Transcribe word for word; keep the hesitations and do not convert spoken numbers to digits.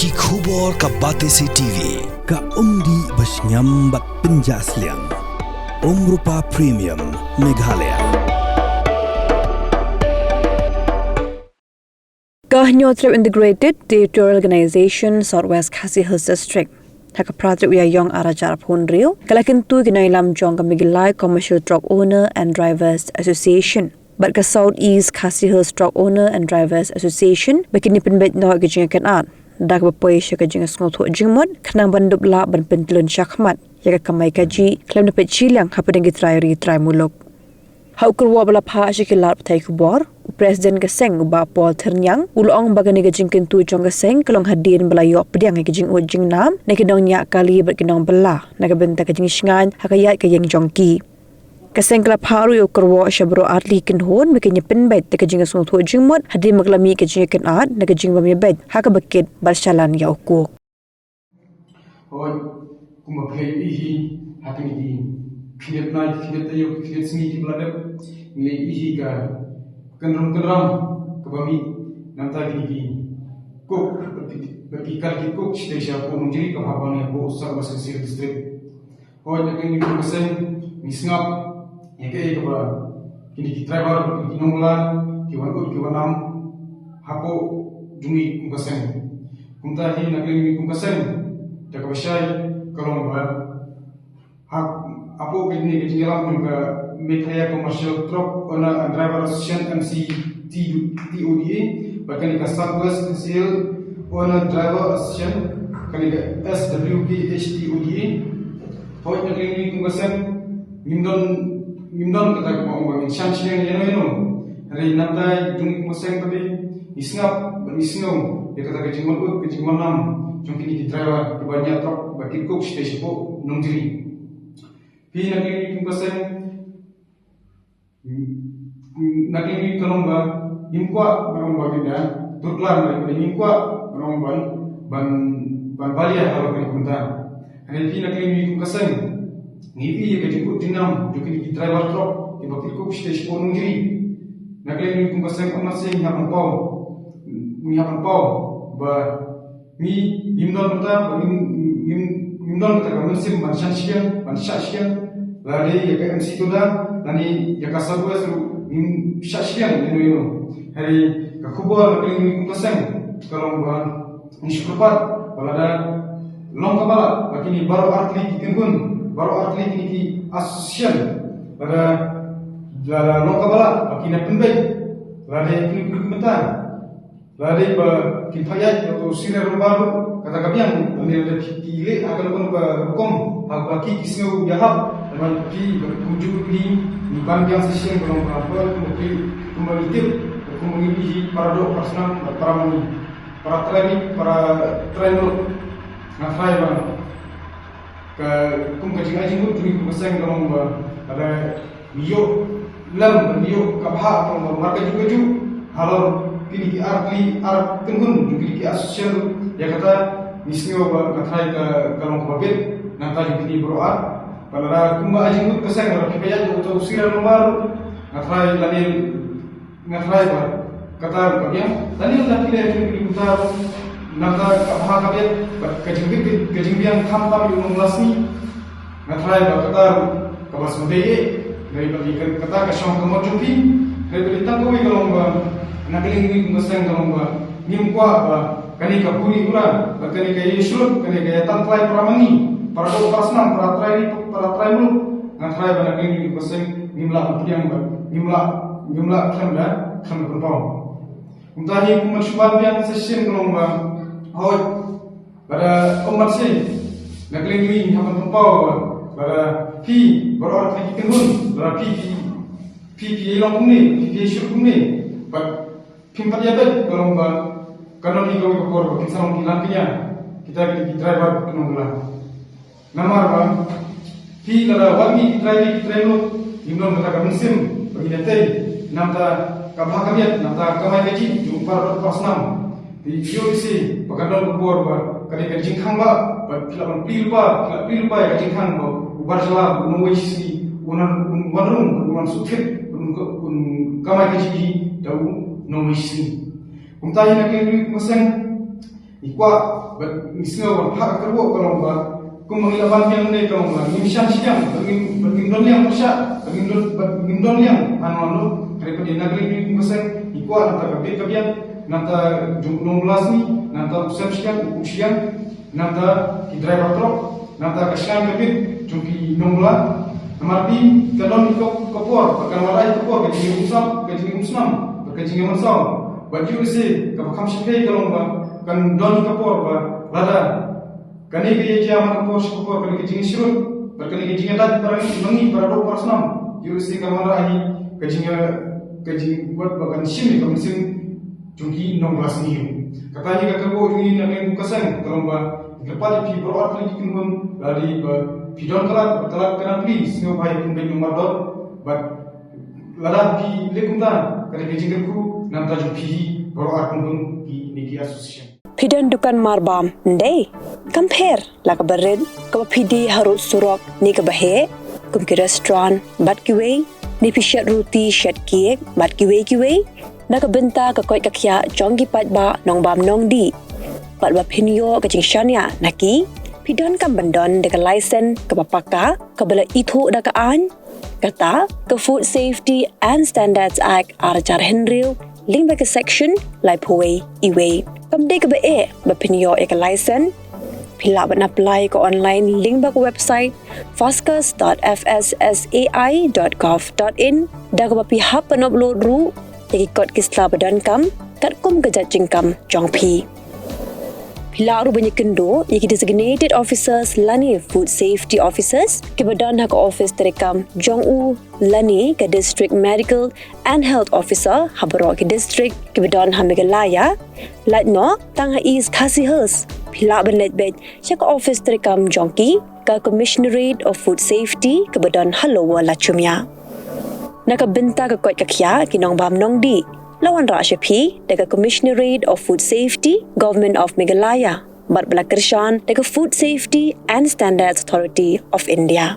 Ki khubor ka Batesi T V, ka umdih ba shngiam bad pynjah sliang. Umrupa Premium, Meghalaya. Ka Hynñiewtrep Integrated Territorial Organization South West Khasi Hills District, ha ka phra tarik u Ïaïong arhajar arphew hynriew, ka la kyntu ïa ki nongïalam jong ka Meghalaya Commercial Truck Owner and Drivers Association bad ka South East Khasi Hills Truck Owner and Drivers Association ba kin ïa pynbeit noh ïa ka jingïakynad da kaba poi sha ka jingsngewthuh jingmut khnang ban dup lah ban pyntylun shakhmat ïa ka kamai kajih khlem da peit shiliang hapdeng ki trai ri trai muluk. Ha u kyrwoh ba la phah sha ki lad pathai khubor, u President ka seng, u Bah Paul Thyrniang, u la ong ba kane ka jingkyntu jong ka seng ka long hadien ba la ïoh pdiang ïa ka jingud jingnam na ki nongñiah kali bad ki nongbylla na ka bynta ka jingshngaiñ ha ka ïaid ka ïeng jong ki. Ka seng ka la phah ruh ïa u kyrwoh sha baroh artylli ki kynhun ba kin ïa pynbeit da ka jingsngewthuh jingmut hadien ba ka la mih ka jingïakynad na ka jingbym ïabeit ha kaba kit bad shalan ïa u kuk. Hooid, kumba phi la ïohi ha kine ki khyndiat bnai, ki khyndiat taïew, ki khyndiat sngi kiba la dep, ngi la ïohi ka kynrum kynram kaba mih na bynta kine ki coke bad ki, bad ki kali coke shatei shapoh Nongjri, kaba hap ban ïa hapoh South West Khasi Hills District. Hooid, na kane ka seng ngi sngap ïa kaei kaba kine ki driver, kine ki nongbylla ki wan ud ki wan nam hapoh jong ngi kum ka seng. Kumta hi na kane ka seng, da kaba shai ka long ba ha, hapoh kane ka jingïalam jong ka Meghalaya Commercial Truck Owner and Driver Association, M C T O D A, bad kane ka South West Khasi Hills Owner Driver Association, kane ka S W K H T O D A. Hooid, na kane ka seng ngim don, ngim don kata kaba ong ba ngin shan shiliang ïano ïano. Hynrei na bynta jong ngi kum ka seng pat ngi sngap bad ngi sngew ïa kata ka jingwan ud, ka jingwan nam jong kine ki driver kiba ñiah truck ba kit coke shatei shapoh Nongjri. Phi na kane ka seng, na kane ka long ba ngim kwah ban ong ba ngin da turklar, na kane ngim kwah ban ong ban, ban, ban balia halor kane ka bynta. Hynrei phi na kane ka seng ngi ïohi ïa ka jingud jingnam jong kine ki driver truck kiba kit coke shatei shapoh Nongjri. Na kane ka seng ym mar shen ngi hap ban paw, ngi hap ban paw ba ngi, ngim don kata, ba ngim, ngim, ngim don kata ka mynsiem ban shan shiliang, ban shah shiliang, lada ïa ka M C Toda lane ïa ka South West ruh ngim shah shiliang ïano ïano. Hynrei ka khubor na kane ka seng ka long ba ngi shu kyrpad ba lada long kaba lah ba kine baroh artylli ki kynhun, baroh artylli kine ki association, lada, lada long kaba lah ba kin ïa pynbeit, lada ïa kine ki kynhun mynta, lada ba kin pynïaid ïa uto u serial number ruh, kata ka biang, lane lada phi, phi leh ha kano kano ka rukom ha kaba ki, ki sngew ïahap, lada phi, kumjuh phi, ngi ban biang sa shisien, ka long ba, kumba phi, kumba ngi tip, kumba ngi ïohi, para doh, para snam, para mane, para trai, para trai muluk. Nga trai ba ka, kum ka jingai jingmut jong ngi kum ka seng ka long ba lada ngi ïoh lem, ngi ïoh ka bha ka long ba markajuh kajuh halor kine ki artylli ar kynhun jong kine ki association, ïa kata ngi sngew ba nga trai ka, ka long kaba bit na ka bynta jong kine baroh ar. Ba lada kumba ai jingmut ka seng lada phi pynïaid ïa uto u serial number, nga trai lane nga trai ba kata ruh ka biang. Lane lada phi leh ïa kine ki kumta ruh, nangta ka bha ka biang, bad ka jingbiang, ka jingbiang khamtam ïa u nongbylla sngi. Nga trai ba kata ruh kaba sngewdei eh. Hynrei ba dei kata ka shong ka mot jong phi. Hynrei ba dei tang kawei ka long ba na ka liang jong ngi kum ka seng ka long ba ngim kwah ba kane ka buri bura, ba kane ka ïasyrut, kane ka ïatangtlai para mane, para doh para snam, para trai, para trai muluk. Nga trai ba na ka liang jong ngi kum ka seng ngim lah ban pdiang ba, ngim lah, ngim lah khlem da, khlem da pynpaw. Kumta hi kum ban shu ban biang sa shisien ka long ba, hooid, lada ym ban shisien, na ka liang jong ngi hap ban pynpaw ba, lada phi, baroh artylli ki kynhun, lada phi, phi, phi, phi ïa long kumne, phi, phi ïa shu kumne, bad phim pat ïabeit, ka long ba kan don hi kawei ka por ba kin sa long ki langkñia kita ki, ki driver ki nongbylla. Namar ba phi lada wad ngi ki trai ri ki trai muluk, ngim don kata ka mynsiem ba ngin ïatei na bynta ka bha ka miat, na bynta ka kamai kajih jong u para doh para snam. Phi ïohi shi ba kan don ka por ba ka dei ka jingkhang ba, ba phi lah ban plie lypa, phi lah plie lypa ïa ka jingkhang ba u bar jylla, u nongwei shisngi un wan, un wan rung, un wan sngewthuh, un, un kamai kajih da u nongwei shisngi. Kumta hi na ka liang jong ngi kum ka seng, Ngi kwah bad ngi sngew ba ha ka kyrwoh ka long ba kum ba ngi la ban biang ne ka long ba ngim shan shiang, ba ngim, ba ngim don liang pyrshah, ba ngim don, ba ngim don liang hano hano. Hynrei pat ïa na ka liang kum ka seng ngi kwah nangta ka bit ka biang, nangta jong u nongbylla sngi, nangta u sem shiang, u kup shiang, nangta ki driver truck, nangta ka shngaiñ ka bit jong ki nongbylla. Namar phi kan don ka, ka por, kan wanrah ka por ka jingïaumsnam, ka jingïaumsnam, ka jingïamansaw. Bad ïoh lehse kaba kham shyrkhei ka long ba kan don ka por ba lada kane ka ïa jia man ka por sha ka por, kane ka jingshrut bad kane ka jingïadait para ngi, para doh para snam, ïoh lehse ka wanrah hi ka jingïa, ka jingwad ba kan shim ïa ka mynsiem jong ki nongbylla sngi. Kata hi ka kyrwoh jong ngi na ka liang ka seng, ka long ba ngi kyrpad ïa phi baroh artylli ki kynhun, lada ba phi don ka lad, ka lad ka nang pli, sngewbha ïa pynbeit noh mardor. Bad lada phi leh kumta, ka dei ka jingkyrkhu na ka bynta jong phi hi baroh ar kynhun ki ne ki association. Phi don dukan marbam, ym dei? Kam pher la kaba rit, kaba phi die harud surok ne kaba heh, kum ki restaurant bad kiwei, ne phi shet ruti, shet cake bad kiwei kiwei. Na ka bynta ka koit ka khiah jong ki paidbah nongbam nongdih, bad ba phin ïoh ka jingshaniah na ki, phi donkam ban don da ka license kaba paka, kaba la ithuh da ka aiñ, kata ka Food Safety and Standards Act ar hajar hynriew, lyngba ka section laiphew wei, iwei. Kam dei kaba eh ba phin ïoh ïa ka license. Phi lah ban apply ka online lyngba ka website foscas dot F S S A I dot gov dot in, da kaba phi hap ban upload ruh ïa ki kot ki sla ba donkam katkum ka jait jingkam jong phi. Phi lah ruh ban ïakynduh ïa ki designated officers lane food safety officers kiba don ha ka office treikam jong u lane ka district medical and health officer ha baroh ki district kiba don ha Meghalaya, lait noh tang ha East Khasi Hills. Phi lah ban leit beit sha ka office treikam jong ki, ka Commissionerate of Food Safety kaba don ha Lower Lachumia. Na ka bynta ka koit ka khiah ki nongbam nongdih, la wanrah sha phi da ka Commissionerate of Food Safety, Government of Meghalaya, bad ba la kyrshan da ka Food Safety and Standards Authority of India.